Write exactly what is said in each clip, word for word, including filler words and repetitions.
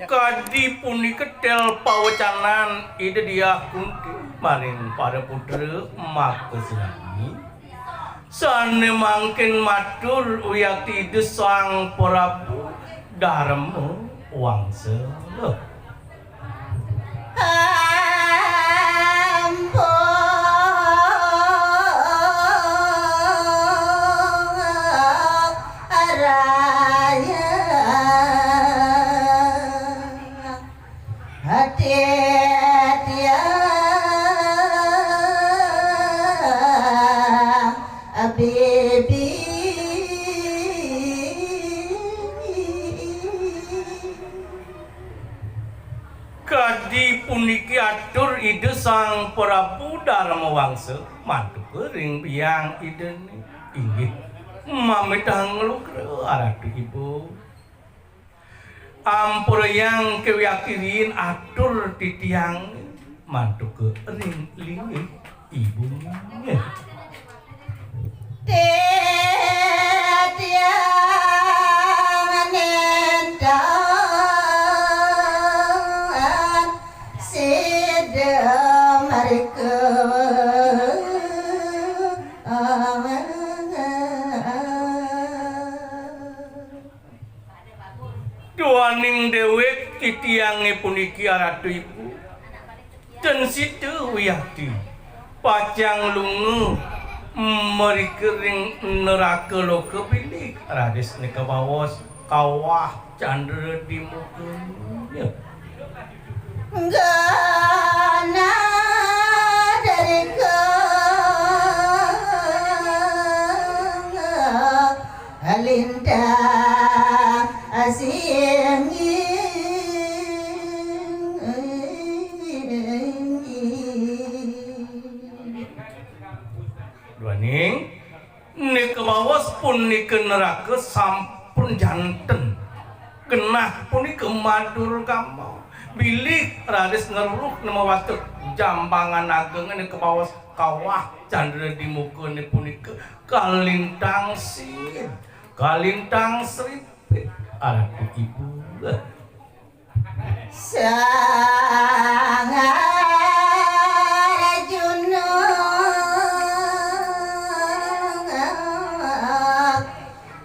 Kadi punika tel pawecanan Ida Diah Kunti maring para putra maka sinami, sane mangkin matur wiakti Ida Sang Prabu Darma Wangsa. Kadi puniki atur Ida Sang Prabu Darma Wangsa mantuka ring biang Idane. Inggih, mamitang lugra Ratu Ibu. Ampurayang kewiakti riin atur titiang mantuka ring linggih Ibu. Titiang nenten sida marika. Duaning dewek titiange puniki Ratu Ibu, ten sida wiakti pacang lunga mrika ring neraka loka bilih raris nika baos kawah candra di mukanya. Gana dari ke lintang asing. Duaning nika baos punika neraka sampun janten. Genah punika madurgama. Bilih raris ngeruh nemawatek jambangan ageng nika baos kawah candra di mukane punika kalintang singit, kalintang sripit, Ratu Ibu. Sang Arjuna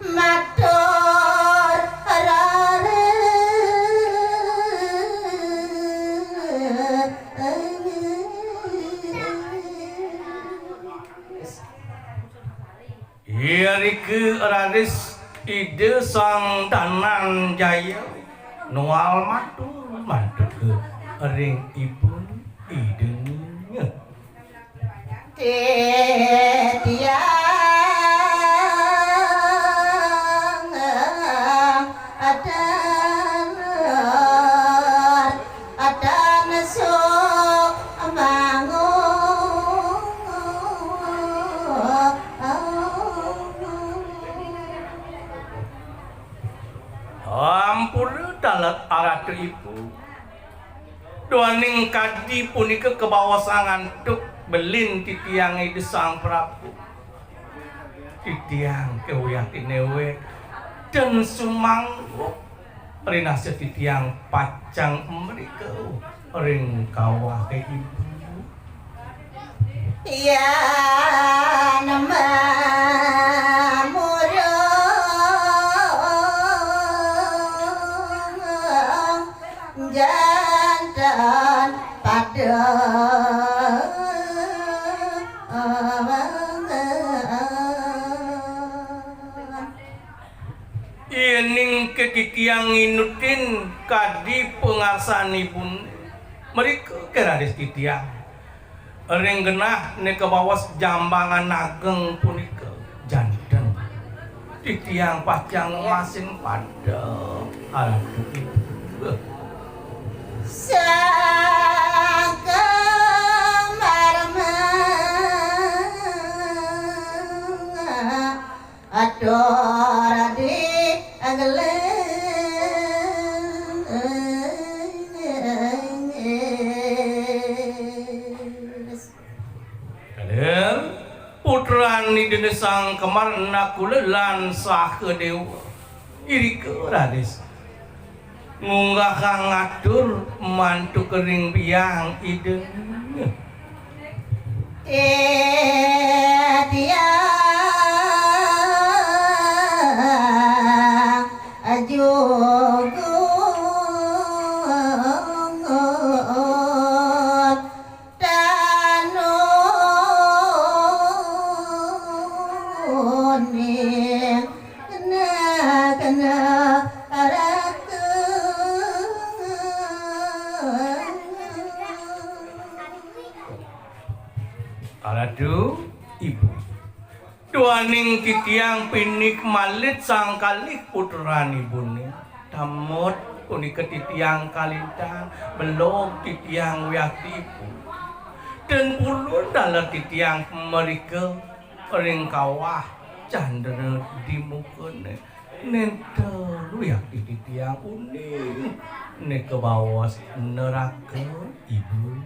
matur raris. Irika raris Ida Sang Dananjaya nual matur mantuka ring ipun Idane. Titiang adan, adan sok mangu. Ampura taler Ratu Ibu. Duaning kadi punika kabaosang antuk belin titiang Ida Sang Prabu. Titiang kawiakti newek ten sumanggup rinasa titiang pacang mrika ring kawah ibu. Yan mamurung janten pada. Yening ke titiang nginutin kadi pangarsanipun, mrika ke raris titiang ring genah nika baos jambangan ageng punika janten. Titiang pacang masin pada. Aduh. Sangka marma atur di anggelis. Kalir, putran Idane Sang Kemar Nakula lan Sahadewa. Irika raris Ngunggahang atur mantuk ring biang Ida. Titiang jugut tanuning kena, kena raka. Ratu, Ibu. Duaning titiang pinih malih sang kalih putran ibuné. Tamut punika titiang kalintang, belog titiang wiakti ibu. Ten pulun taler titiang mrika ring kawah candra di mukané. Nénten wiakti titiang uning. Nika baos neraka, Ibu.